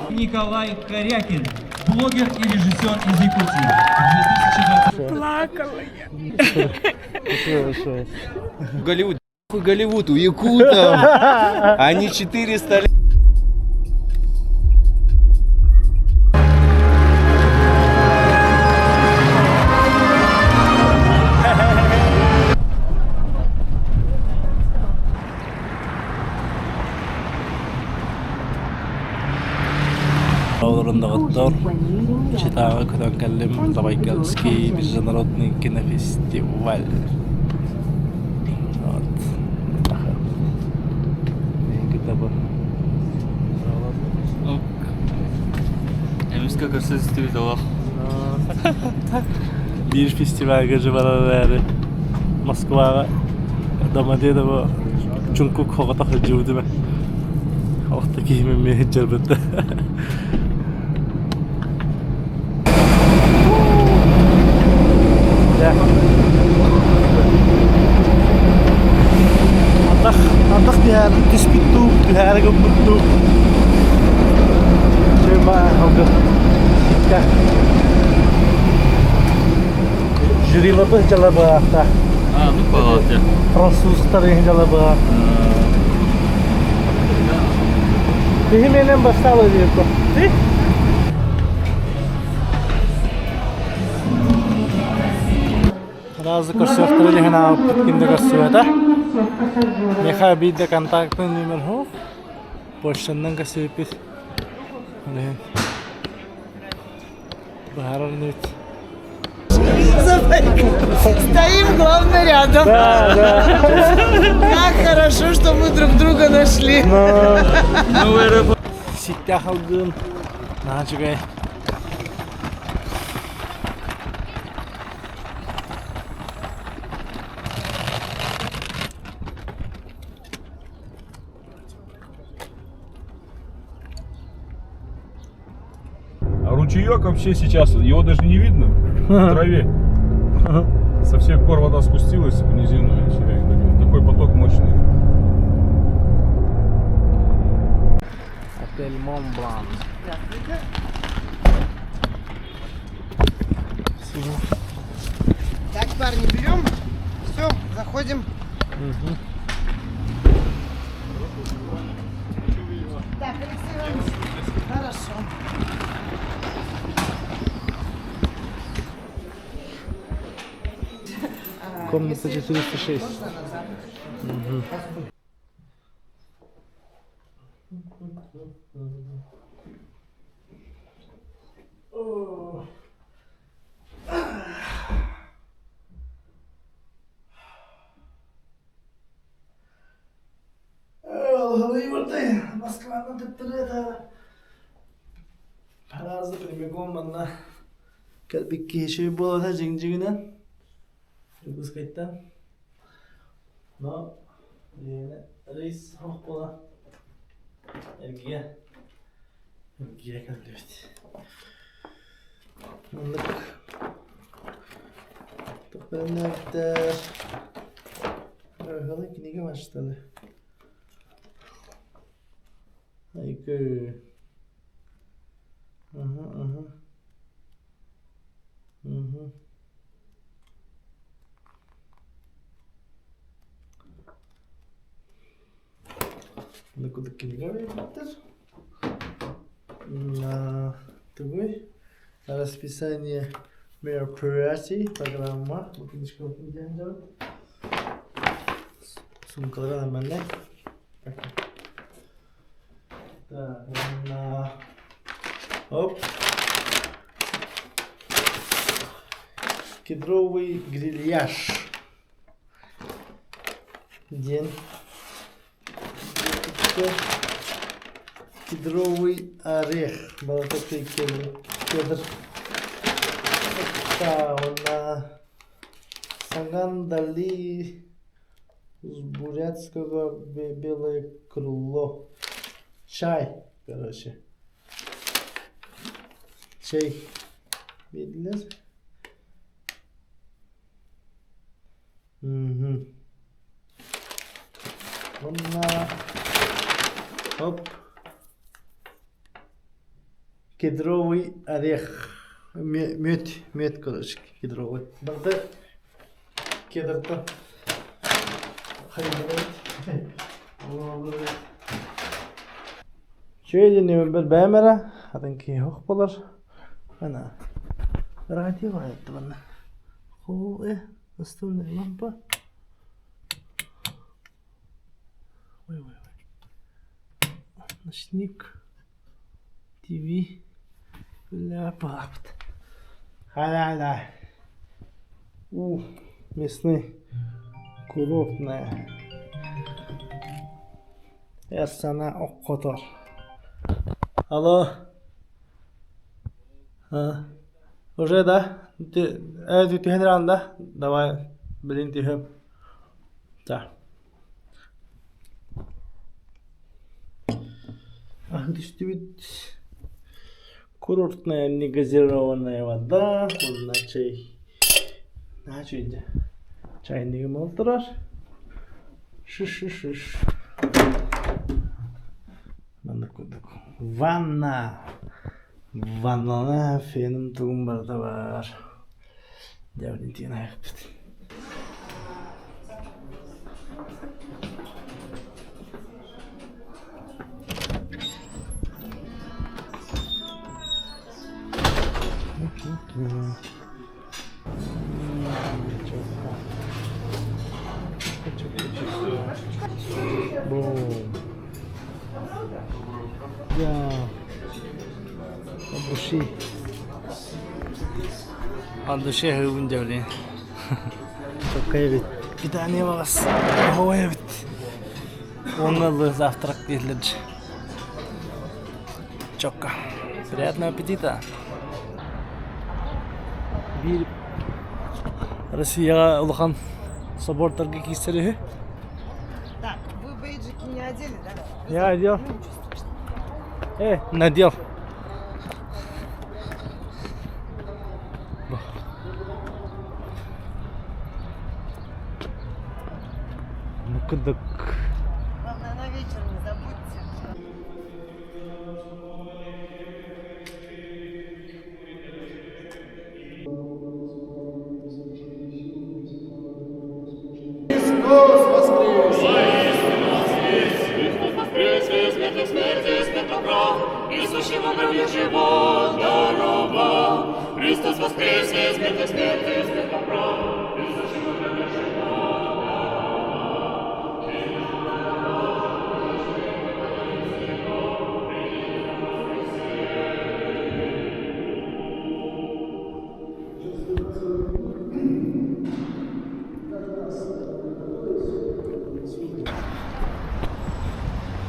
Николай Корякин, блогер и режиссер из Якутии. В 2020 Плакала я. Голливуд. Хуй Голливуд, у якутов. Они 400 лет. Олорон доҕоттор, Читаҕа көтөн кэллим Забайкальский международный кинофестиваль. Вот. Эмискэ көрсө түстүбүт олох. Биир фестивальга же барар эрээри Москваҕа Домодедово чуҥкук соҕотох сылдьыбытым ээ. Олохто киһим эмиэ сылдьарбыт да. Атах, атах түһээр, түспүт дуу, түһээри гыммыт дуу. Жюриларбы дьалабыахта. А, ну палаты. Французтар дьалабыа. Биһи менен басталы диэко. Разы көрсүөхтэрэ диэн ааппыт ким да көрсүбэтэ. Миэхэ биир да контактын номер суох. Почтаннан көрсүбүппүт. Быһаарар инибит. Стоим, главное, рядом. Да, да. Как хорошо, что мы друг друга нашли. Ситтэх алгын. Наһаа үчүгэй. А ручеек вообще сейчас, его даже не видно в траве. Со всех гор вода спустилась в низину. и всё, и Такой поток мощный. Отель Монблан. Так, парни, берем. Все, заходим. Так, Алексей Иванович, хорошо. Комната 406. Москваны төттөрү Разы прямиком манна кэлбит киһи буолата дьиҥ-дьиҥинэн Иркутскайтан. Но рейс суох буола эргийэ эргийэ кэллибит. Маннык туох Ыһылы кинигэ башталы. Айгы. Ага, ага. Угу. Куда кинигэ биэрбиттэр. Тугуй? Расписание мероприятий, программа. Бу книжка диэн дьон. Сумкалара нормальная. Так, на... Оп. Кедровый грильяж. День. Кедровый орех. Балатакый кедр. Кедр. Уонна Саган-Дали с бурятского белое крыло. Чай, короче. Чай. Видели? Угу. Уонна оп кедровый орех мүөт мүөт короче кедровый барыта кедртан Үчүгэй диэн ньүммэр бэйэм эрэ, атын киһи суох буолар. Ана радио баайыттыбанна. Хоо э, настольная лампа. Ой ой ой. Ночник. ТВ. Ляпапт. Халя-ля. У, местный курортная. Эр санаа оккотор. Алло. А, уже да? Ты, ты түһэн да? Давай, блин, түһэм. Да. Аһы түстүбүт. Курортная негазированная вода, уонна чэй. Наһаа үчүгэй Чайнигым ол турар. Шиш-шиш-шиш. Маннык курдук. Ванна. Ваннана феным тугум барыта бар. Дьэ, Валентина айахпыт. Бум. Я. От души. От души аһыыбын дьэ блин. Чоккай эбит. Питание баҕас. Оһуой эбит. Уонна ылы завтрак дииллэр Чокка. Приятного аппетита. Биир Россияҕа улахан собордарга киирсэр үһү. Так, вы бейджики не одели, да? Я одел. Надел. Ну кудак. Главное, на вечер не забудьте.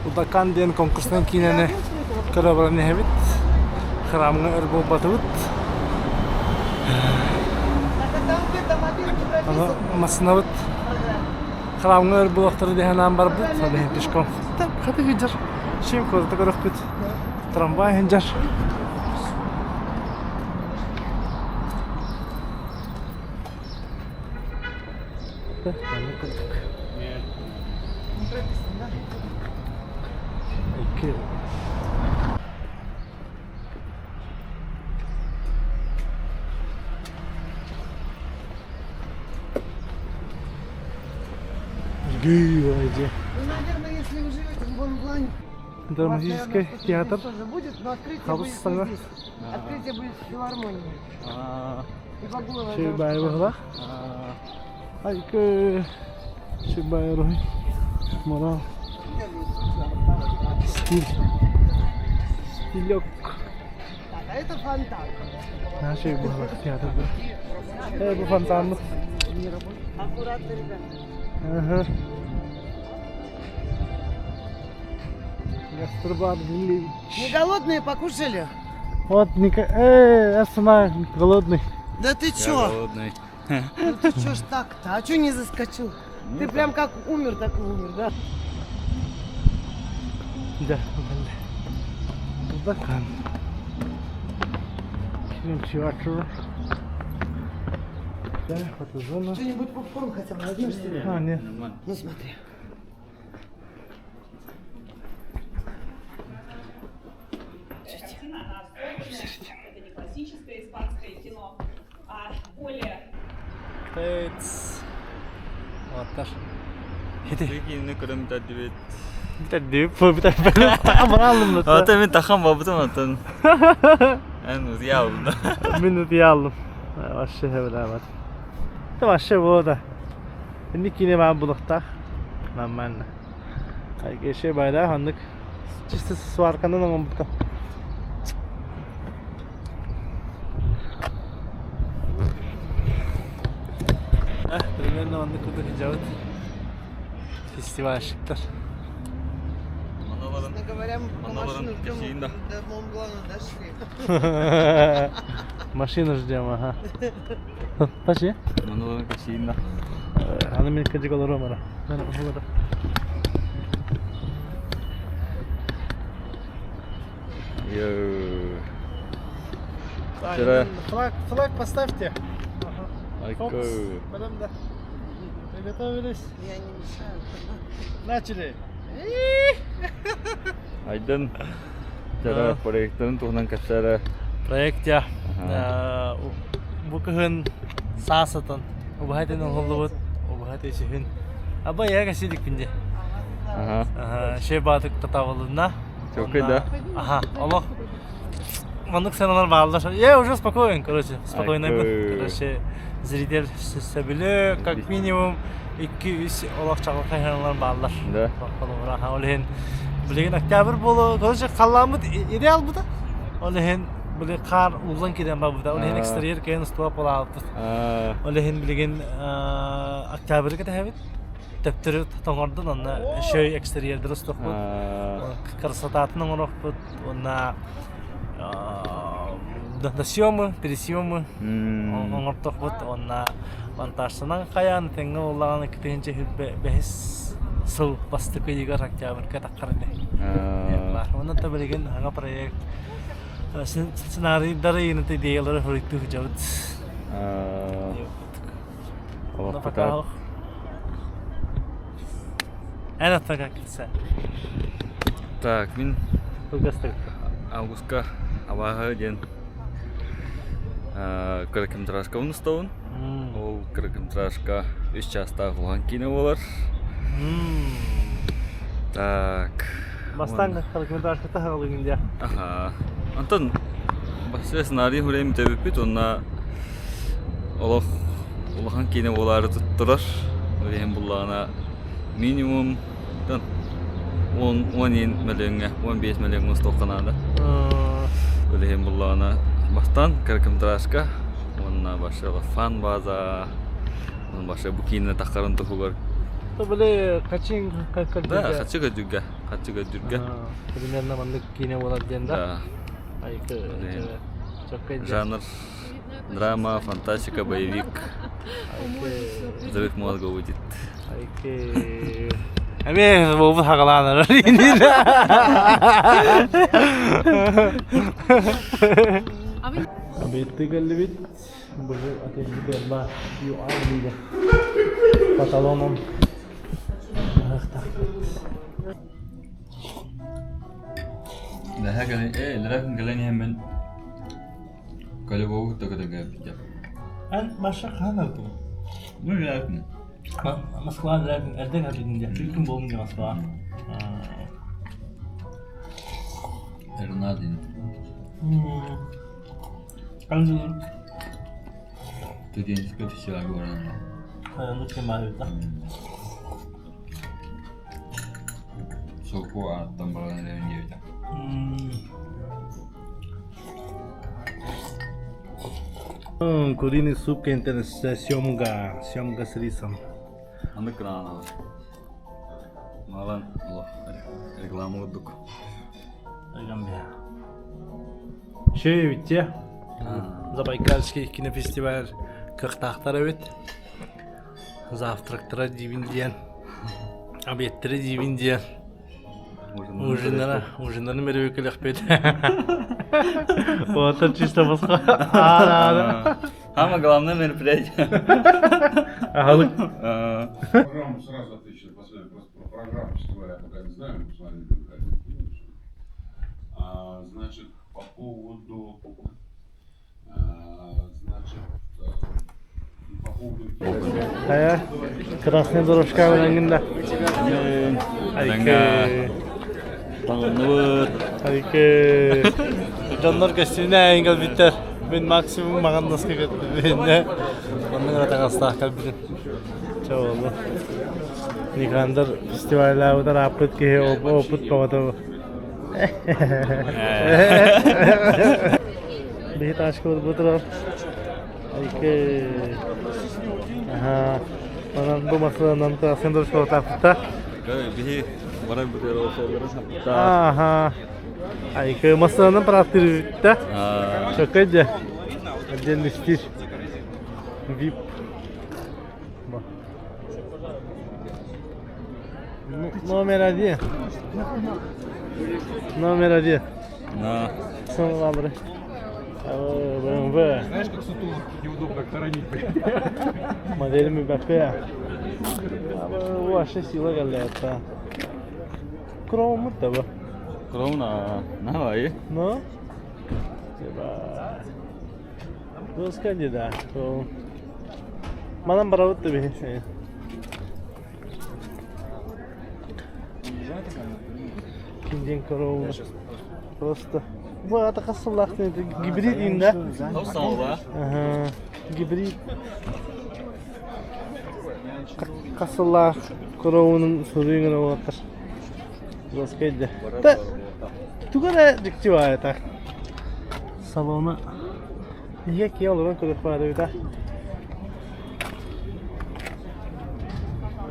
Удакан диэн конкурснай киинэни көрө баран иһэбит. Храмҥа өр буолбатыбыт. Аны массыынабыт храмҥа өр буолуохтара дии санаан барбыт. Ол иһин пешком хаты сылдьар. Шим куораты көрөхпүт. Трамвай сылдьар. Маннык курдук. Икки. Ну, наверное, если вы живете в Монблане, Драматический театр. Тоже будет, но открытие Хабыс будет саҥа. не здесь. Открытие будет в филармонии. И Багулова Шибай быһылаах. Айкы Шибай рой. Морал. Стиль. Стилек. Так, а это фонтан. Наши быһылаах театр. Бу фонтанмыт. Аккуратно, ребята. Ага. Гастробар Вилевич. Не голодные покушали? Вот, Ника... Эй, я сама голодный. Да ты чё? Голодный. Ну ты чё ж так-то? А чё не заскочил? Ты прям как умер, так и умер, да? Да, Удакан. Кинотеатр. Да, фотозона. Что-нибудь попкорн хотя бы возьмешь себе? А, нет. Ну смотри. Тыц. Оттар. Хити. Киинэ көрөн бүтэрдибит. Бүтэрдибит. Бүтэрдибит. Баралым. Ата мин тахан бабытым атын. Эн утуйа алдым. Мин утуйа алдым. Вообще хэбэлээбэт. Вообще буода. Инник киинэ баар булуохтаах. Нормально. Еще байлаа ханнык чисто сварканан оҥорбута. Примерно оннук курдук сылдьабыт. Фестивальщиктар. Честно говоря, мы пока машину ждем, до Монблана дошли. Машину ждем, ага. Пошли. Маналарын кэпсиин да. Аны мин кыдьык олоруом эрэ. Вчера... Флаг, флаг поставьте. Фокус. Потом, да. Приготовились. Я не мешаю. Начали. Айдын вчера проекттарын туһунан кэпсээрэ. Проект я. Бу кыһын саасатан убаһатын оҥоһуллубут убаһат үсүһүн. Аба я касиликпин дии. Ага. Шей баатык татабылына. Чокой да? Аха, олох маннык сыаналар бааллар. Я уже спокоен, короче, спокойно. Короче, зритель сөбүлүү, как минимум 2-3 олох чаҕылхай сыаналар бааллар. Да. Холобура, ол иһин билигин октябрь буолу, короче, халлааммыт идеал бута. Ол иһин били хаар ууллан киирэн барбыта. Ол иһин экстерьер кэлэн устуба буолаабыт. Ол иһин билигин октябрьга тэһэбит. Төптөрү тоҥордун, онно шөй экстерьердер устуохпут. Красотатын оҥоруохпут. Уонна да съемы, пересъемы оҥортохпут. Уонна монтажтанан хайаан тэҥҥэ буоллаҕына икки бэһис сыл бастакы ыйыгар октябрьга таххар ини. Уонна да билигин саҥа проект сценарийдары идеялары суруйтуу сылдьабыт. Пока Эн аттака килсэ. Так, мин Кылгастык. Августка абааһы диэн короткометражкабын устабын. Ол короткометражка үс чаастаах улахан киинэ буолар. Так. Бастаан короткометражка таһаҕалыгын дии. Аха. Онтон бастакы сценарий хурэйм бүтэ уонна олох улахан киинэ буолаары туттарар. Ол иһин буллаҕына минимум 10 мөлүйүөҥҥэ, 15 мөлүйүөҥҥэ устуохха наада. Ол иһин буллаҕына бастаан короткометражка уонна башы фан база башы бу киинэ таххарын туһугар Били хачин Да, хачы көдүргэ, хачы көдүргэ. Примерно маннык киинэ буолар диэн да. Жанр драма, фантастика, боевик. Взрыв мозга будет. Эмиэ буолбут хагалаанар. Обедти кэллибит. Бу отельбит ЮАР диде. Паталоном. Лэхэ кэлэн Колебоу только такая. Эн Маша хаһан ылтың? Ну, вероятно. Москва эрден хатыгын дия. Күн болун дия Москва. Эрнадин. Канзын. Студенческого фестиваля города. Ну, кемалыта. Соку аттан баран диэбитэ. Куриный суп кентен семга, семга с рисом. Аны крана. Малан реклама курдук. Шей битте. Забайкальский кинофестиваль кыахтаахтар эбит. Завтрактара диибин диэн. Обедтэрэ диибин диэн. Ужиннара, ужиннарын меребе кэлэхпит. Вот чисто босхо. Самое главное мероприятие. Аһылык. Программу сразу отвечу, последний вопрос про программу фестиваля я пока не знаю, мы посмотрели конкретно. А, значит, по поводу, а, значит, по Хайа, красная дорожка эҥин да. Эҥҥэ таҥынныбыт. Айкы. Дьоннор көстүүнэ эҥин кэлбиттэр. Мин максимум маҕан наска кэттим. Оннук эрэ таҥастаах кэлбитим. Чэ буолла. Никандр фестиваллаабытар ааппыт киһи опыт бөҕөтө. Биһи тачкалар бу турар. Айкы. Аха. Манан бу массыынанан тахсан дорожкалатаахпыта. Биһи баран бүтэр олорсоллорун саппыта. Аха. Айкы массыынанан парааттыырбыта. Чөкөй дьэ. Отдельный стиль. Вип. Номер один. Номер один. На. Сымалары. BMW. Знаешь, как сутулых неудобно хоронить, Модель Мбаппе. Вообще сила кэллэ. Кромут да бу. Кровна. Давай. Ну? Типа. Доска да. Манан барабыт да биһи. Кинден корову. Просто. Бу ата хас сыллаах гибрид инда. Саала. Ага. Гибрид. Хас сыллаах коровунун суруйун олоттар. Доска иде. Та тугара дьикти баайы так. Салона. Ийэ киһи олорон көрүөх баара эбит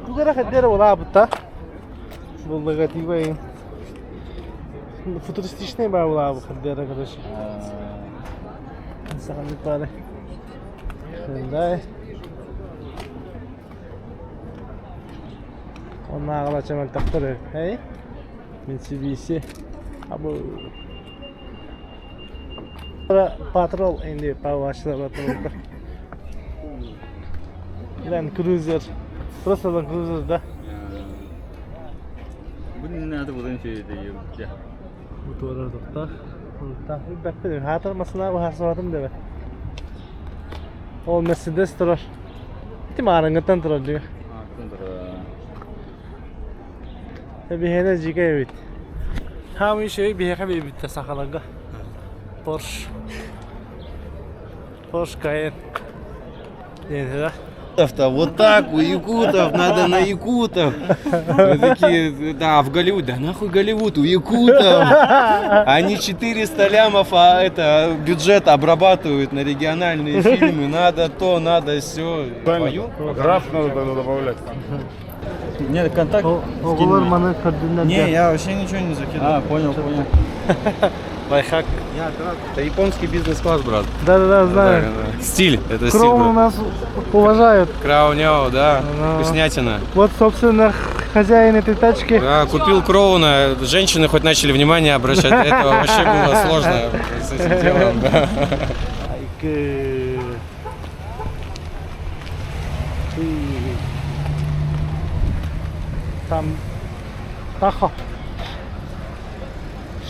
Тугу эрэ хайдах эрэ улаабыта. Бу логотиба игин. Футуристичный баа улаабыт хайдах эрэ короче. Саҕаннык баары. Hyundai. Оннааҕылар чэмэлтэхтэр эй. Mitsubishi. Абы Патрол инди павашла патрол. Land Cruiser. Просто Land Cruiser да. Бу надо было ничего Бу туора тохтах. Бэппин хаатар масына быһаарсыбатым дебе. Ол Mercedes турар. Ити маарыҥҥыттан турар дьиҥэ. Биһиэнэ дьиикэй эбит. Хаамыы үчүгэй биһиэхэ биэрбиттэр сахаларга. Porsche. Porsche Cayenne. Диэн да? Вот так, у якутов, надо на якутов. Мы такие, да, в Голливуд, да нахуй Голливуд, у якутов. Они 400 лямов, а это бюджет обрабатывают на региональные фильмы. Надо то, надо все. Граф надо тогда добавлять. Нет, контакт. Оҕолор маны көрдүннэр Не, я вообще ничего не закидывал. А, понял, понял. Лайфхак. Это японский бизнес-класс, брат. Да-да-да, знаю. Стиль, это стиль. Кроун у брат. нас уважают. Крауняо, да, Ну. вкуснятина. Вот, собственно, хозяин этой тачки. Да, купил Кроуна, женщины хоть начали внимание обращать, до этого вообще было сложно с этим делом. Да. Айкы. Ты. Там Tahoe.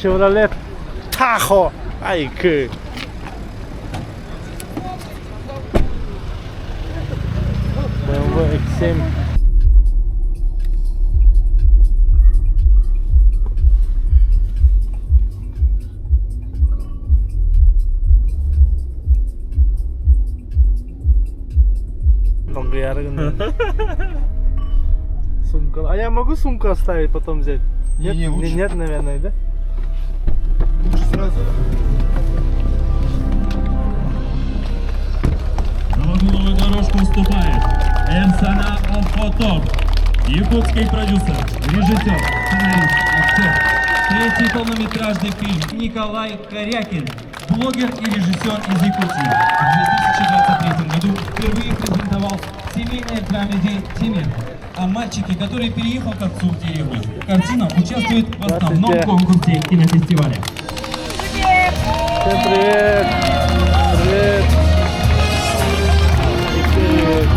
Chevrolet Tahoe. Айкы. BMW X7. Долгояры Сумка. А я могу сумку оставить, потом взять? Нет, Не, не, лучше. Нет, наверное, да? Лучше сразу. На вагоновую дорожку вступает Энсана Охотор, якутский продюсер, режиссер, сценарист, актер. Третий полнометражный фильм Николай Корякин, блогер и режиссер из Якутии. В 2023 году впервые презентовал семейное комедии «Тимир» о мальчике, который переехал к отцу в деревню. Картина участвует в основном Здравствуйте. конкурсе кинофестиваля. Всем привет! Привет! Привет!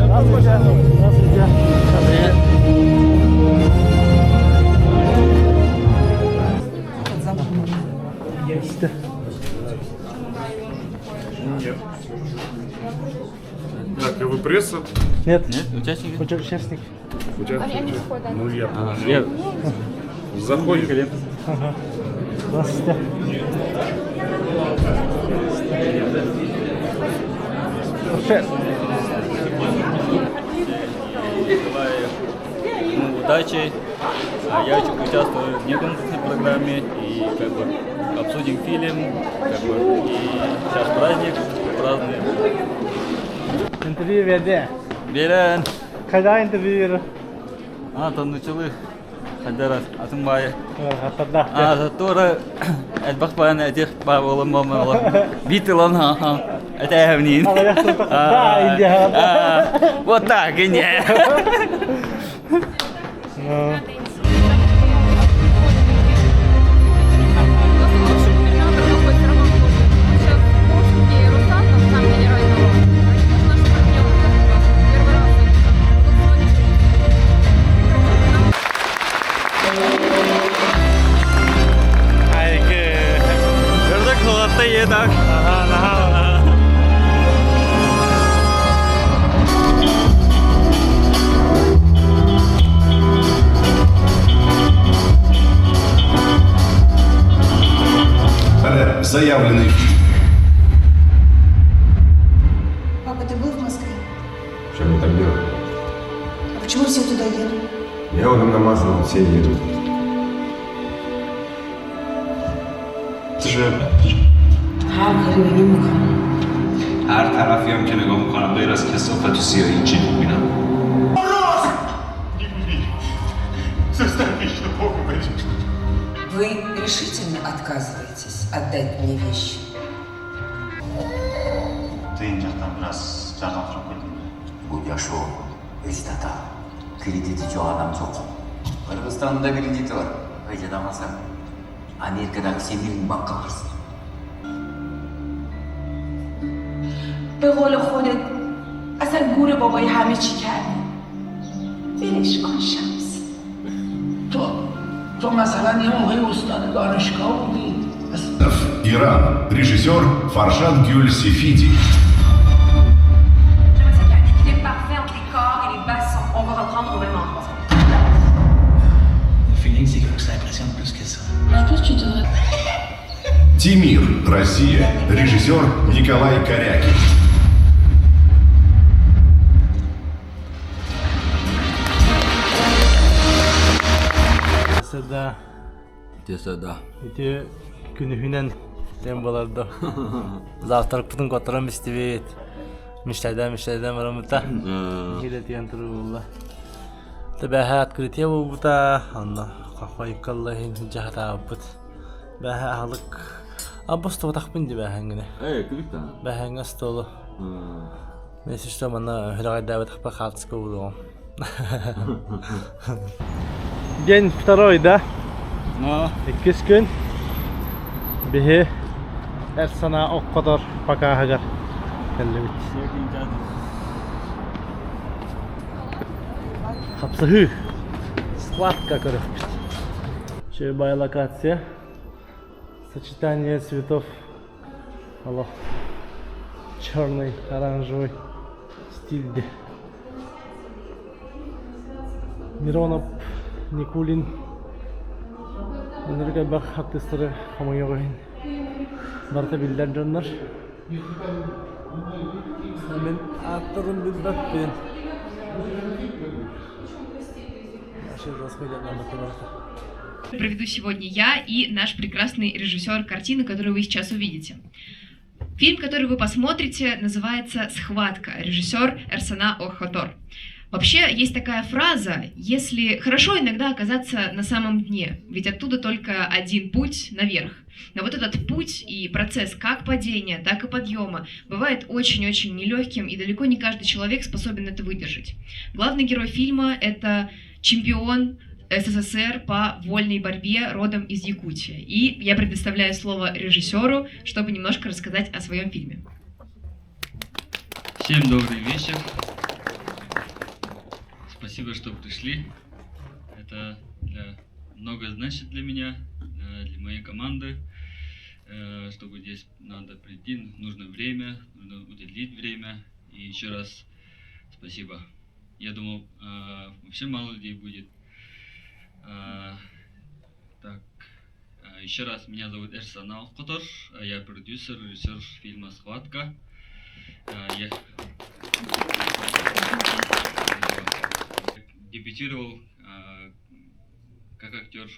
Здравствуйте! Здравствуйте! Привет! Здрасте. Нет. Так, а вы пресса? Нет. Нет, участники? Участник. Участник. Ну, я А, я... Заходим. Здравствуйте. Вообще, Желаю ну, удачи. А Я участвую в неконкурсной программе и как бы обсудим фильм, как бы, и сейчас праздник, празднуем. Интервью веде. Берен. Когда интервью? А, там начали. Хайдарас, атын баайы. Хаттарда. А, тура элбэх бааны этих баа буолан буолан бит ылан ха этээвнин. Да, Индия. Вот так, и не. Ну. Заявленный Папа, ты был в Москве? Чем мне там делать? А почему все туда едут? Я там намазан, все едут. Это же هر کاری بگی میکنم هر طرفی هم که نگاه میکنم غیر از کثافت و سیاهی چی میبینم Заставь вечно Бога молить. Вы решительно отказываетесь отдать мне вещи? Тыйын жактан бир аз жардам сурап келдим. Бул жашоо өзү татаал. Кредити жок адам жок. Кыргызстанда кредити бар. Ой, жадамаса Америкадагы Всемирный банкка барсын. به قول خودت اصلا گور بابای همه چی کردی ولش کن شمس تو تو مثلا یه موقع استاد دانشگاه بودی Иран. Режиссер Фаршад Гюль Сефиди. J'aimerais ça qu'il y ait un équilibre parfait entre les corps et les bassons. On va reprendre au même endroit. Le feeling, c'est qu'il faut que ça impressionne plus que ça. Je pense que tu devrais. Тимир. Россия. Режиссер Николай Корякин. Да. Десе да. Ити күнүһүнэн диэн буолар да. Завтракпытын котором истибит. Миштайдан миштайдан барамыта. Киле диэн турулла. Табаха открытие буолбута. Онно хахайкаллахин жахатаабыт. Бэһэ аһылык Аббас тохтахпын ди бэһэҥҥине. Эй, күлүк Бэһэҥҥэ столу. Если что, манна хүлэҕэйдээбэтэхпэ хаартыска буолуоҕум. День второй, да? Но. Иккис күн. Биһи Эр санаа ох хотор покаһыгар кэллибит. Хапсыһыы. Схватка көрүөхпүт. Чебай локация. Сочетание цветов. Алло. Черный, оранжевый стиль. Миронов, Никулин. Энрике Бах артистары хомойоҕун. Барыта биллэр дьоннор. Мин ааттарын билбэппин. Наши Проведу сегодня я и наш прекрасный режиссер картины, которую вы сейчас увидите. Фильм, который вы посмотрите, называется «Схватка», режиссер Эрсана Охотор. Вообще есть такая фраза, если хорошо иногда оказаться на самом дне, ведь оттуда только один путь наверх. Но вот этот путь и процесс как падения, так и подъема бывает очень-очень нелегким, и далеко не каждый человек способен это выдержать. Главный герой фильма – это чемпион СССР по вольной борьбе родом из Якутии. И я предоставляю слово режиссеру, чтобы немножко рассказать о своем фильме. Всем добрый вечер. Спасибо, что пришли. Это для, много значит для меня, для моей команды. Чтобы здесь надо прийти, нужно время, нужно уделить время. И еще раз спасибо. Я думал, вообще мало людей будет. Так, еще раз, меня зовут Эрсана Охкотор, я продюсер, режиссер фильма «Схватка». Я дебютировал как актер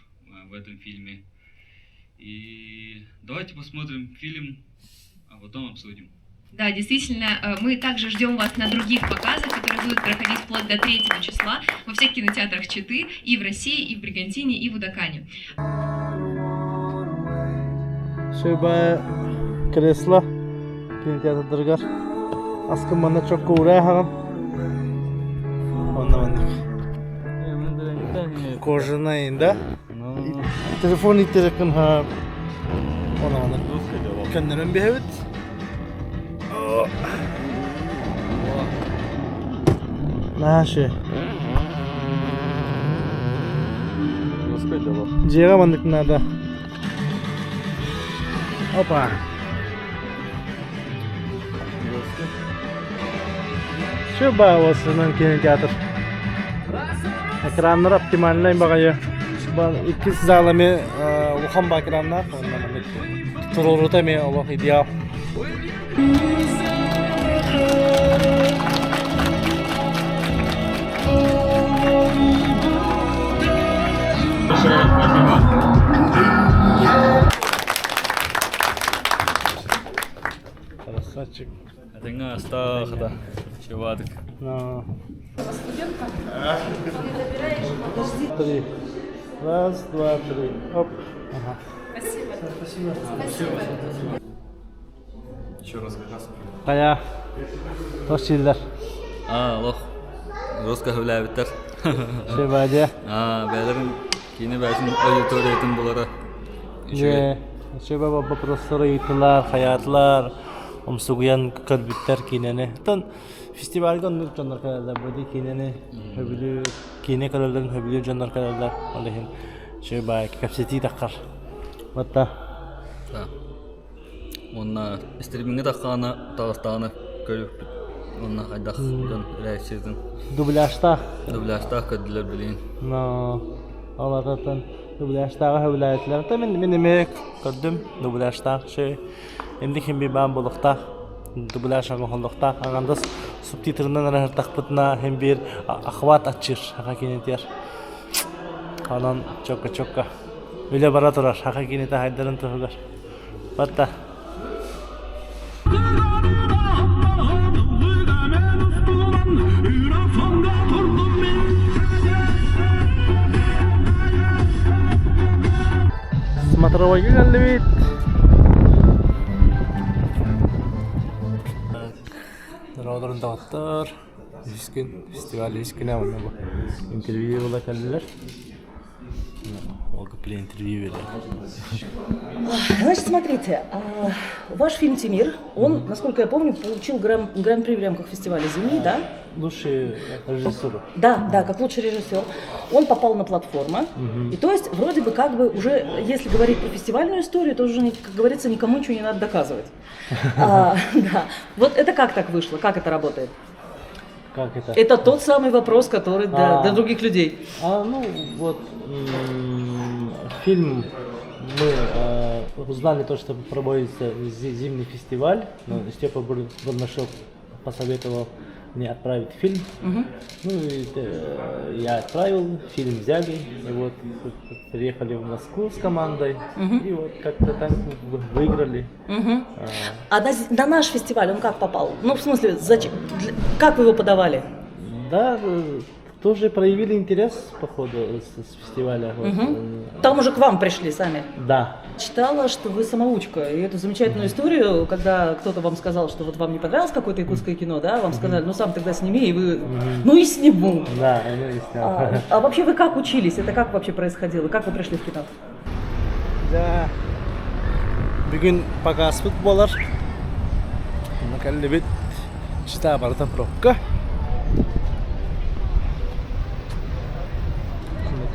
в этом фильме. И давайте посмотрим фильм, а потом обсудим. Да, действительно, мы также ждем вас на других показах, которые будут проходить вплоть до 3 числа во всех кинотеатрах Читы и в России, и в Бригантине, и в Удакане. Шуба кресло кинотеатрдарыгар аскын манна чокко ураа Онно маннык. Кожаный, да? Телефон иттерекин ха. Онно маннык. Көннөрөн биһэбит. Наши. Дьиэҕэ маннык наада. Опа. Шуба уосунан кинотеатр. Экраннар оптимальнай баҕайы. Иккис зал эмиэ улахан ба экраннаах онно маннык туруорута эмиэ олох идеал. Красавчик. Этэҥҥэ астаах да чевадык. Три. Раз, два, три. Оп. Ага. Спасибо. Спасибо. Спасибо. Еще раз как раз. Хайа. Туох сииллэр? Аа, олох. Роска сөбүлээбиттэр. Шебадя. Аа, бэйэлэрин киинэ бэйэтин аудиториятын булара үчүгэй. Дьэ, шеба вопростары ыйыттылар, хайаатылар, умсугуйан көрбүттэр киинэни. Оттон фестивальга оннук дьоннор кэлэллэр, бу киинэни сөбүлүү, киинэ көрөллөрүн сөбүлүүр дьоннор кэлэллэр. Ол иһин шеба кэпсэтии таххар. Батта. Да. Уонна стримиҥҥэ таххаҕына таҕыстаҕына көрүөхпүт. Уонна хайдах дьон реакциятын. Дубляжтаах. Дубляжтаах көрдүлэр билигин. Но ол ататтан дубляжтааҕы сөбүлээбэтилэр. Та мин мин эмиэ көрдүм дубляжтаах ши эмди ким би баан булуктаах дубляж оҥоһуллуохтаах аҥандас субтитрынан эрэ хим биир охват аччыыр саха киинэтигэр онон чокка-чокка үлэ бара турар саха киинэтэ хайдарын туһугар Батта. Смотровойга кэллибит. Народорун доҕоттор, үс күн, фестиваль үс күнэ уонна бу интервью була кэллилэр. интервью Значит, смотрите, ваш фильм «Тимир», он, насколько я помню, получил гран-при в рамках фестиваля «Зимний», да? Лучший режиссер. Да, как лучший режиссер. Он попал на платформу. И то есть, вроде бы, как бы уже, если говорить про фестивальную историю, то уже, как говорится, никому ничего не надо доказывать. Да. Вот это как так вышло? Как это работает? Как это? Это тот самый вопрос, который для других людей. Ну, вот фильм мы узнали то, что проводится зимний фестиваль. Но Степа Бурнашов посоветовал мне отправить фильм. Ну и я отправил, фильм взяли, и вот приехали в Москву с командой, и вот как-то так выиграли. А на наш фестиваль он как попал? Ну, в смысле, зачем, как вы его подавали? Да, тоже проявили интерес, походу, с фестиваля. Вот. Там уже к вам пришли сами. Да. Читала, что вы самоучка. И эту замечательную историю, когда кто-то вам сказал, что вот вам не понравилось какое-то якутское кино, да, вам сказали, ну сам тогда сними, и вы, ну и сниму. Да, ну и снял. А вообще вы как учились? Это как вообще происходило? Как вы пришли в кино? Да. Бүгүн показпыт буолар. Кэллибит Чита барыта пробка.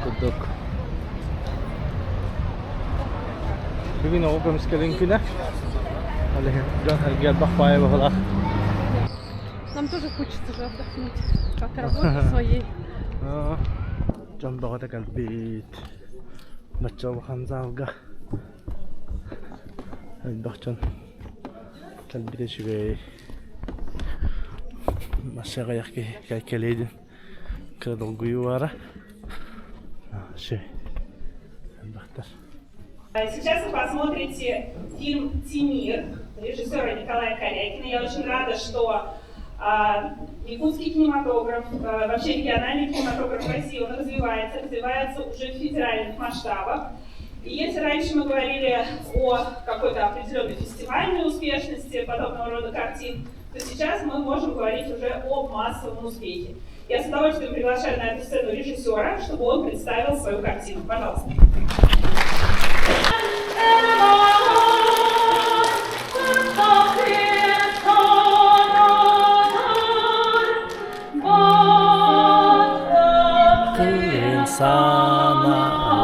Курдук. Бүгүн оҕо көмүскэлин күнэ. Ол иһин дьон эргэ элбэх баайа быһыылаах. Нам тоже хочется же отдохнуть от работы своей. Дьон бөҕөтө кэлбит. Бачча улахан залга элбэх дьон кэлбитэ үчүгэй. Мас аҕыйах киһи кэлиэдин кыра долгуйуу баара. Элбэхтэр. Сейчас вы посмотрите фильм «Тимир» режиссера Николая Корякина. Я очень рада, что якутский кинематограф, вообще региональный кинематограф России, он развивается, развивается уже в федеральных масштабах. И если раньше мы говорили о какой-то определенной фестивальной успешности подобного рода картин, то сейчас мы можем говорить уже о массовом успехе. Я с удовольствием приглашаю на эту сцену режиссера, чтобы он представил свою картину. Пожалуйста.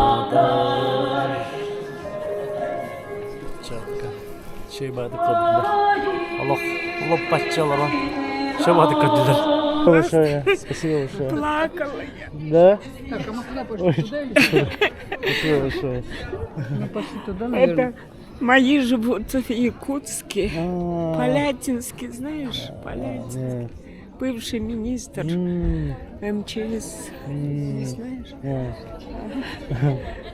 Санадар. Чэй баатык көрдүлэр. Олох лоппачча олорон чэй баатык көрдүлэр. Большое, спасибо большое. Плакала я. Да? Так, а мы куда пошли? Туда или сюда? Спасибо большое. Ну, пошли туда, наверное. Это мои живут в Якутске. Полятинский, знаешь, Полятинский. Бывший министр МЧС. Не знаешь?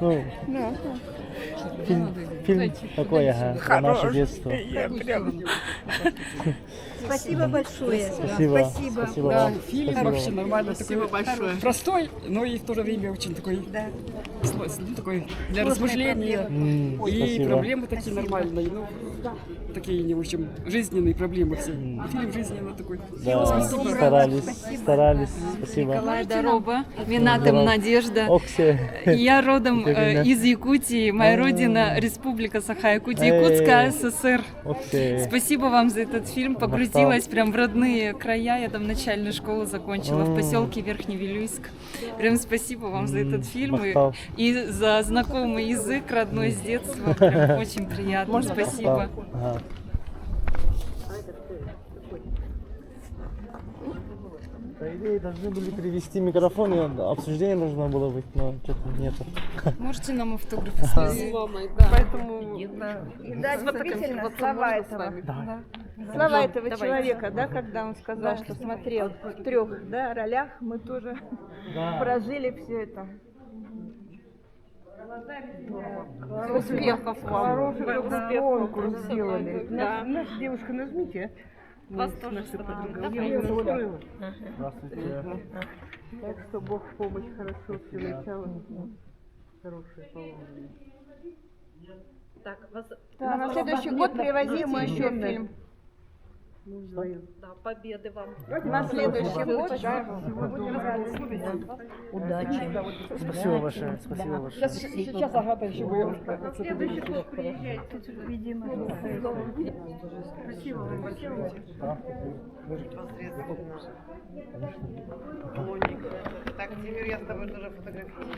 Ну, Да. фильм такой, ага, про наше детство. Я прям... Спасибо большое. Спасибо. Спасибо. Спасибо Да, вам. фильм Спасибо вообще вам. нормально. Спасибо такой большое. Простой, но и в то же время очень такой, ну, такой для Сложная размышления. проблема. И Спасибо. проблемы такие нормальные, ну, такие, не, в общем, жизненные проблемы все. И фильм жизненный такой. Да, Спасибо. старались, старались. Спасибо. Николай Дороба, Минатым Здорово. Надежда. Оксе. Я родом Екатерина. из Якутии. Моя родина Республика Саха-Якутия, Якутская ССР. Оксе. Спасибо вам за этот фильм. Погрузилась прям в родные края. Я там начальную школу закончила в поселке Верхний Вилюйск. Прям спасибо вам за этот фильм Махтал. и за знакомый язык родной с детства. Прям очень приятно. Спасибо. Ага. По идее, должны были привести микрофон, и обсуждение должно было быть, но что-то нету. Можете нам автографы Ага. с мамой, да. Поэтому, да. Да, действительно, слова этого. Да. Слова этого Давайте. человека, да, когда он сказал, что смотрел в трех, да, ролях, мы тоже Да. прожили все это. Успехов вам. Хороший Успехов. конкурс сделали. Да. Наша девушка, нажмите. Вас тоже с подругой. Я ее устроила. Здравствуйте. Так что Бог в помощь, хорошо все начало. Хорошее положение. Так, вас... Да, на следующий год привозите еще фильм. Да, победы вам. На следующий год, да, будем рады. Удачи. Спасибо большое, спасибо большое. Сейчас, сейчас Агата еще будет. Следующий год приезжайте. Видимо. Спасибо вам большое. Так, Тимир, я с тобой тоже фотографируюсь.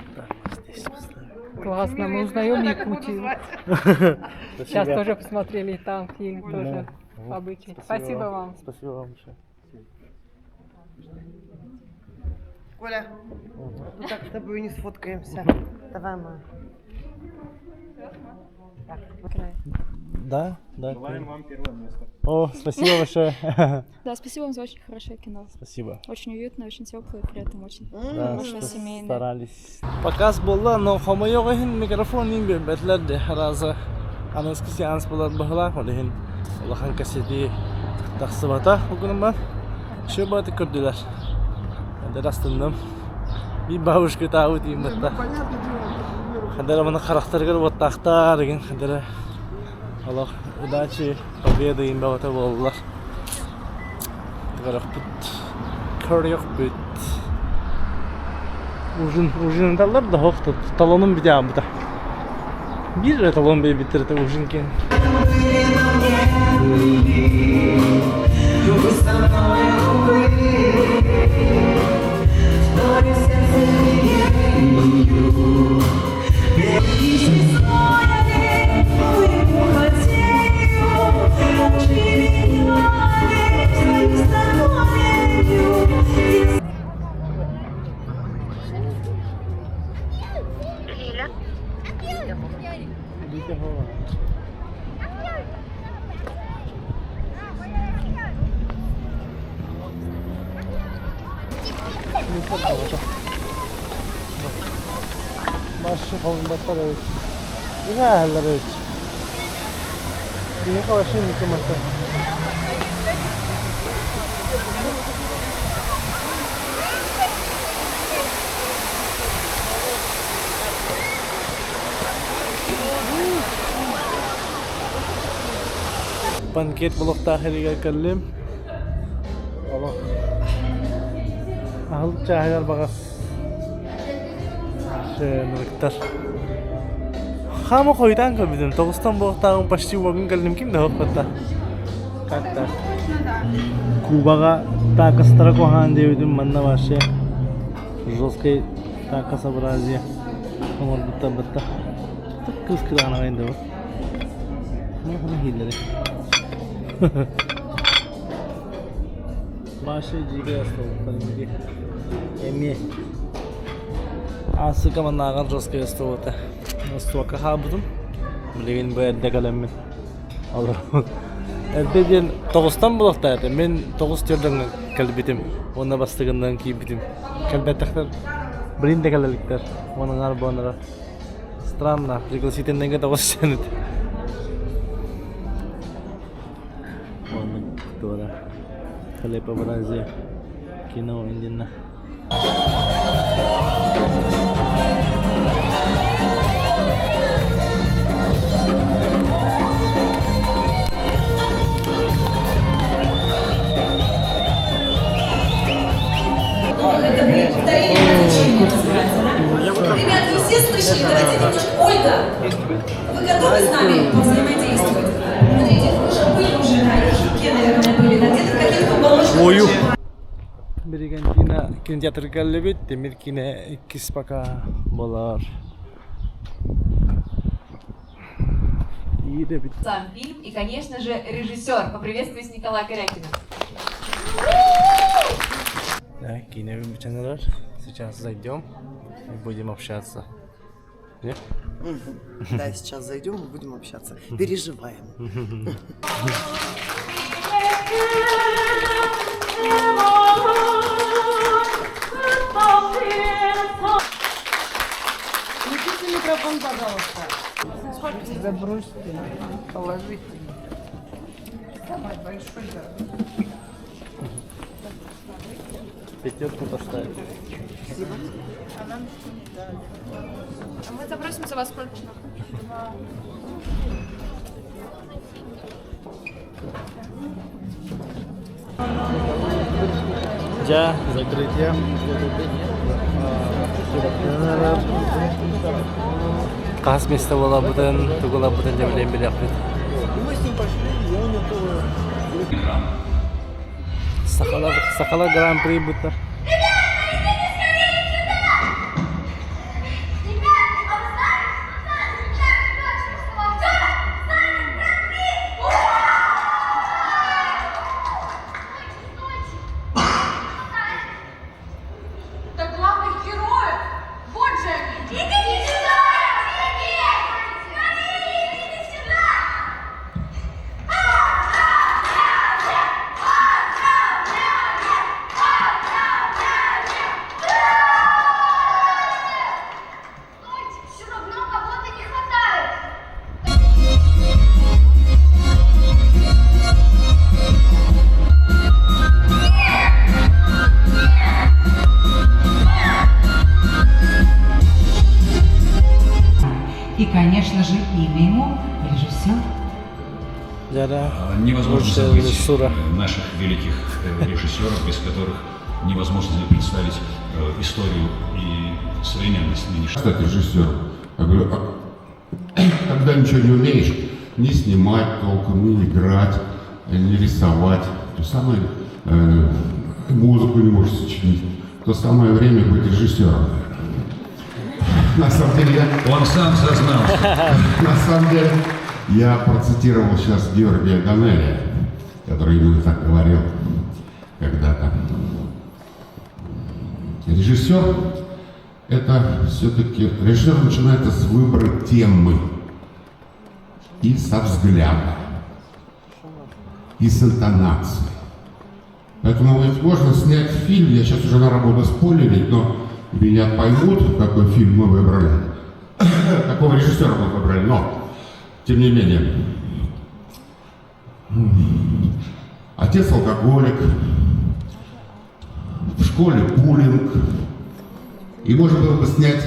Здесь поставим. Классно, мы узнаем Якутию. Сейчас Спасибо. тоже посмотрели и там фильм Да. тоже. Вот. Обычай. Спасибо вам. Спасибо вам большое. Коля, ну так с тобой не сфоткаемся. Давай мы. Да. Желаем вам первое место. О, спасибо большое. Да, спасибо вам за очень хорошее кино. Спасибо. Очень уютно, очень теплое, при этом очень Да, хорошее семейное. старались. Показ буолла, но хомойуох иһин микрофон иин биэрбэтилэр дии арааса аныгыскы сеанс буолар быһыылаах, ол иһин улахан кэпсэтии тахсыбата ол гынан баран үчүгэй баҕайытык көрдүлэр. Эдэр астынным. Биир бабушка ытаабыт иин батта. Хадара маны харахтарыгар уоттаахтар игин хадара олох удачи, победы иин баҕата буоллулар. Көрөхпүт, көрүөхпүт. Ужин, ужин таллар да хоох талонум бүтэ аабыта. Биир эрэ талон биэрбиттэр этэ ужин киэн. Телевизор бөҕөтө. Маршы холунбаттар эбит. Иҥэ ааһаллар эбит. Биһиэхэ вообще инники мата. Банкет буолуохтаах эригэр кэллим. Олох аһылык чааһыгар баҕас нырыктар. Хаама хойутаан көрбүтүм. Тоҕустан буолуохтааҕым почти уогун кэллим ким да хоппатта. Как так? Кубаҕа таакастара куһаҕан диэбитим манна вообще жесткай такосообразие оҥорбуттар батта. Кыыс кытаанаҕай да Махана хиллери. Башы дьигэ остолуктар Эми Аасыка маннааҕар жесткай остуолата. Остуолка хаалбытым. Билигин бу эрдэ кэлэммин. Олорбут. Эрдэ диэн тоҕустан буолуохтаах этэ. Мин тоҕус түөрдэҥҥэ кэлбитим. Уонна бастыгыннан киирбитим. Кэлбэтэхтэр. Билин да кэлэ иликтэр. Уон аҥаар буоланара. Странно, пригласительныйга тоҕус сэнит. Оннук туора. Хлебообразие. Кино индина. Ребят, вы все слышали? Давайте немножко... Ольга, вы готовы с нами взаимодействовать? Смотрите, вы же были уже на Ижуке, наверное, были, да? Где-то в каких-то уголочках. Ою. Бригантина кинотеатрга кэллибит, Тимир киинэ иккис пока буолар. Иидэбит. Сам фильм и, конечно же, режиссер. Поприветствуйте Николая Корякина. Да, киинэ бүтэн Сейчас зайдем и будем общаться. Нет? Да, сейчас зайдем и будем общаться. Переживаем. Включите микрофон, пожалуйста. Забросьте, положите. Самый большой дорогой. Пятерку поставить. Спасибо. А нам еще не дали. А мы запросим за вас сколько? Дьэ, закрытие. Хас место буолабытын, тугу ылабытын дьэ билэн билиэхпит. Сахалар, сахалар гран-при буттар. Да главных героев! Вот же они! Идите сюда! Скорее, идите сюда! Стойте! Все равно кого-то не хватает! И, конечно же, имя ему режиссер. Дьэ, Невозможно лучшая забыть режиссура. наших великих режиссеров, без которых невозможно себе представить историю и современность нынешней. Стать режиссером. Я говорю, а когда ничего не умеешь, ни снимать толком, ни играть, ни рисовать, то самое музыку не можешь сочинить, то самое время быть режиссером. На самом деле я... Он сам сознался. На самом деле я процитировал сейчас Георгия Данелия, который именно так говорил когда-то. Режиссер – это все-таки... Режиссер начинается с выбора темы и со взгляда, и с интонации. Поэтому ведь можно снять фильм, я сейчас уже на работу спойлерить, но меня поймут, какой фильм мы выбрали, какого режиссера мы выбрали, но тем не менее. Отец алкоголик, в школе буллинг. И можно было бы снять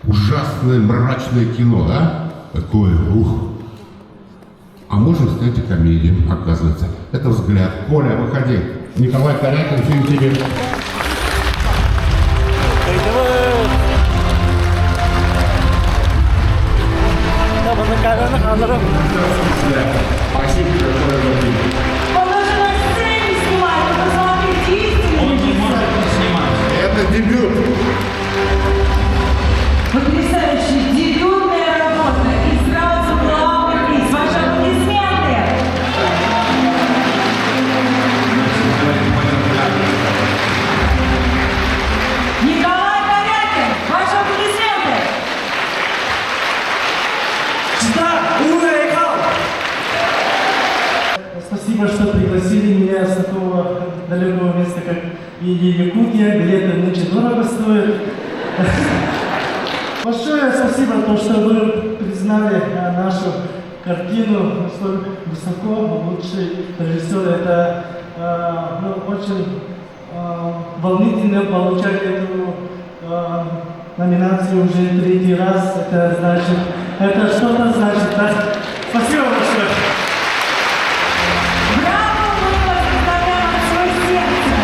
ужасное мрачное кино, да? Такое, ух. А можно снять и комедию, оказывается. Это взгляд. Коля, выходи. Николай Корякин, фильм тебе. Спасибо большое за фильм. Он даже на сцене снимает, вы посмотрите, Он не может не снимать. Это дебют. Потрясающая дебютная работа и сразу главный приз. Ваши аплодисменты! Николай Корякин, ваши аплодисменты! Сюда, ура, Спасибо, что пригласили меня с такого далекого места, как Якутия. Билеты нынче дорого стоят. Большое спасибо, то, что вы признали нашу картину столь высоко. Лучший режиссер. Это ну, очень волнительно получать эту номинацию уже третий раз. Это значит, это что-то значит. Да? Спасибо большое. Браво, мы вас поздравляем от всего сердца!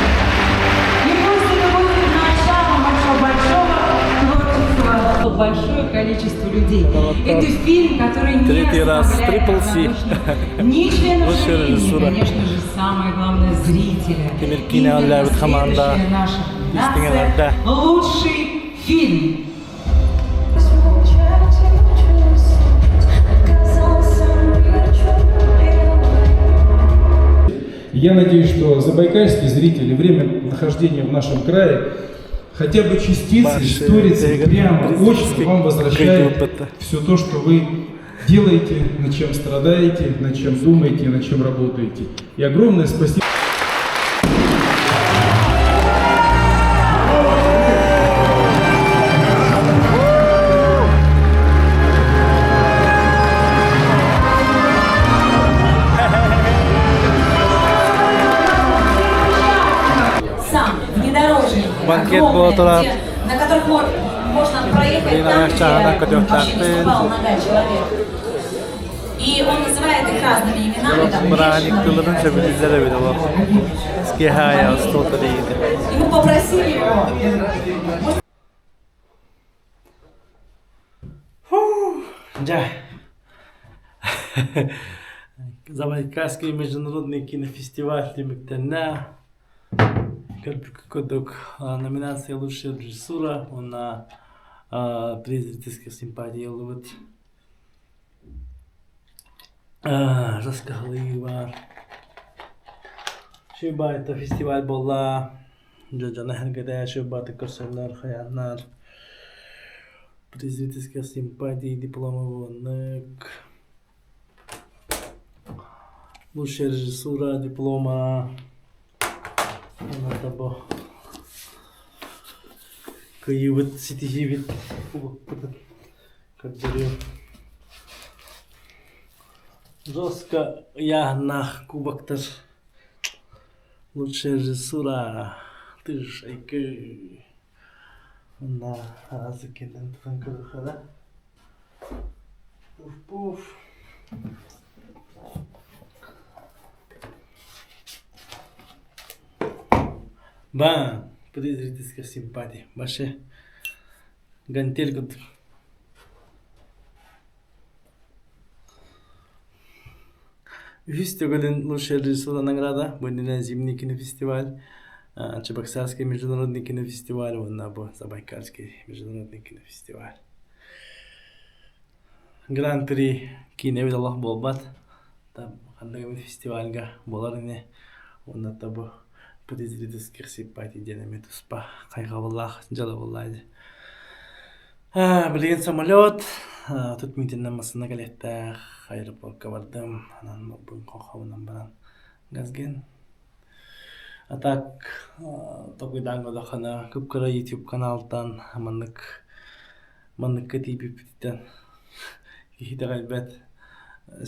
И пусть это будет началом вашего большого творческого большое количество людей. Это фильм, который не Третий раз, оставляет Triple C. равнодушным ни членов Лучшая жюри, ни, режиссура. конечно же, самое главное, зрителя. Тимир киинэ үлэлээбит команда Следующая наша истиҥ номинация эҕэрдэ. «Лучший фильм». Я надеюсь, что забайкальские зрители время нахождения в нашем крае хотя бы частицей, Ваши сторицей, прямо, очно вам возвращает опыта. все то, что вы делаете, над чем страдаете, над чем думаете, над чем работаете. И огромное спасибо. Сам внедорожник, Банкет огромный, буолла. где- на которых можно проехать Блин, там, она чаана где вообще не көтүөхтээхпин. ступала нога человека. И он называет их разными именами, там, Бырааһынньык тылларын сөбүлүүллэр эбит олох. Киэһэ остуол тэрийдэ. И мы попросили его. Дьэ. Забайкальский международный кинофестиваль түмүктэннэ. Курдук номинация «Лучшая режиссура» уонна приз зрительских симпатий ыллыбыт. Раскаһылыы баар. Шибайта фестиваль буолла. Дьоно сэргэтэ шибаты көрсөллөр, хайааннар. Приз зрительских симпатий диплома буоланнык. Лучшая режиссура диплома. Онно бу кыайыыбыт ситиһиибит кубокпутун көрдөрүөм. Жестко ыйааһыннаах кубоктар. Лучшая режиссура. Ты ж айкы. Онно араас иккиэннэрин тутан көрүөххэ да. Пуф-пуф. Бам! Приз зрительских симпатий. Вообще гантель курдук. Үһүс төгүлүн лучшая режиссура награда бу иннинэ Зимний кинофестиваль, Чебоксарский международный кинофестиваль уонна бу Забайкальский международный кинофестиваль. Гран-при киинэбит олох буолбат. Там ханнык эмит фестивальга буолар ини. Уонна бу приз зрительских симпатий диэн эмиэ туспа хайҕабыллаах дьыала буолла дии. Билигин самолет, тут митиннэн массыына кэлиэхтээх, аэропортка бардым, онон бу хобунан баран газген. А так толкуйдаан көрдөххүнэ кып-кыра YouTube каналтан маннык манныкка тиийбиппититтэн киһи итэҕэйбэт.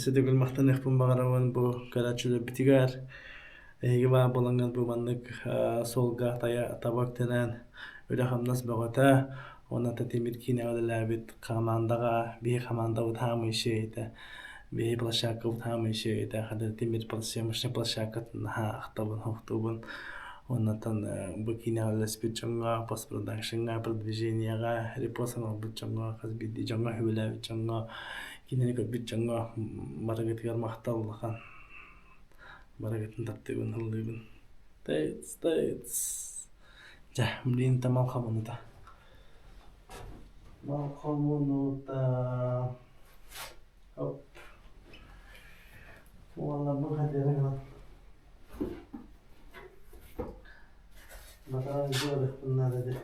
Сөтөгүл махтаныахпын баҕарабын бу көрөөччүлэрбитигэр. Эһиги баар буолаҥҥыт бу маннык суолга таба үктэнэн үлэ-хамнас бөҕөтө уонна Тимир киинэҕэ үлэлээбит хамаандаҕа биһи хамаандабыт хаамыы үчүгэй биһи площадкабыт хаамыы үчүгэй хата Тимир съемочнай площадкатын наһаа ахтабын, суохтуубун. Уоннаттан бу киинэҕэ үлэлэспит дьоҥҥо, постпродакшҥҥа, продвижениеҕа репост оҥорбут дьоҥҥо, хас биирдии дьоҥҥо үбүлээбит дьоҥҥо, кинини көрбүт дьоҥҥо барыгытыгар махтал улахан. Барыгытын таптыыбын, ыллыыбын. Тыц, тыц. Дьэ, блин, тамал хомунута. Мал хомунута. Оп. Уолла бу хадера гынан. Батаран дьиэлэхпин наада дии.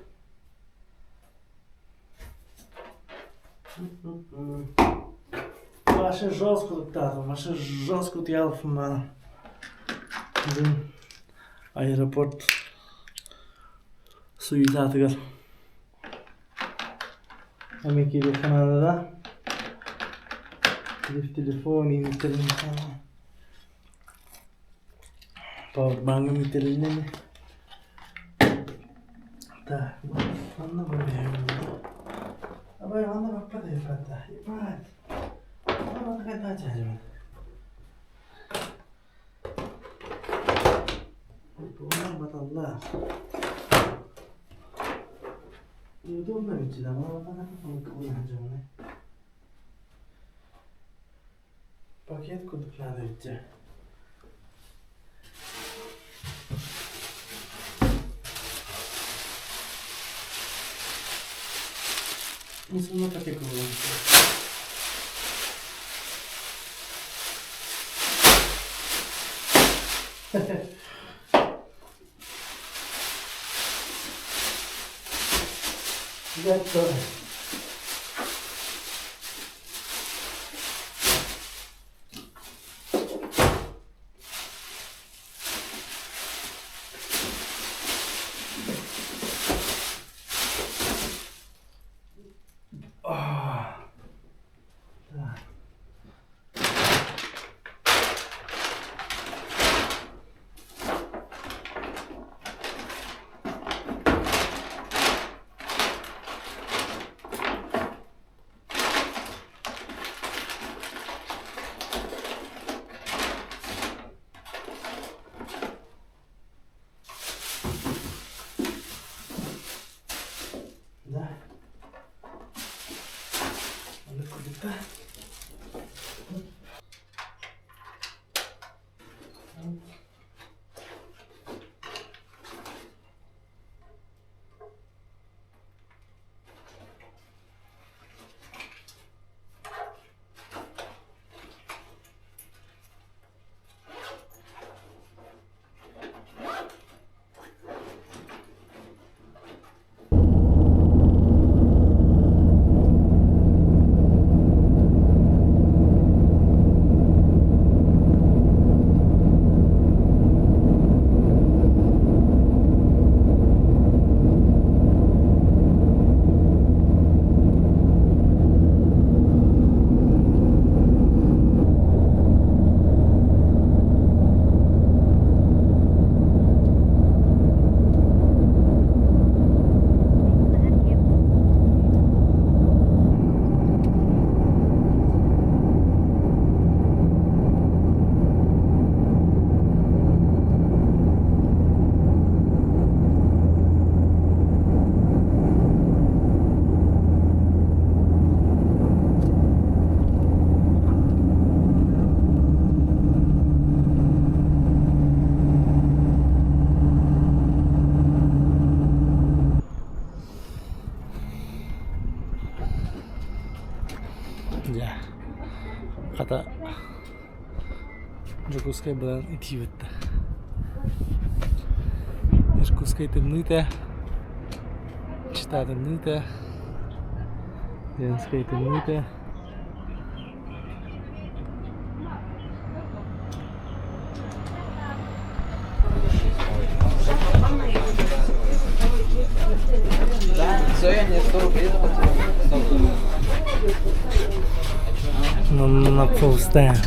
Ваше жестко туттаатым, ваше жестко утуйалфын Бүгүн аэропорт суетатыгар эмиэ киириэххэ наада да телефон интернет Пауэрбаҥҥа миитэринэн Так, манна барыам. Абай, манна баппат ебать, ебать. Манна хайда Баталла. Неудобно ведь, да, Пакет курдук наада эбит Мисунна пакет курдук. Готово. Так. Да. Маннык курдукта. Дьэ, хата Дьокуускай быдан итиибит да. Иркутскай тымныыта, Чита тымныыта, Ленскэй тымныыта. Все, я мне 100 рублей заплатил. На пустая.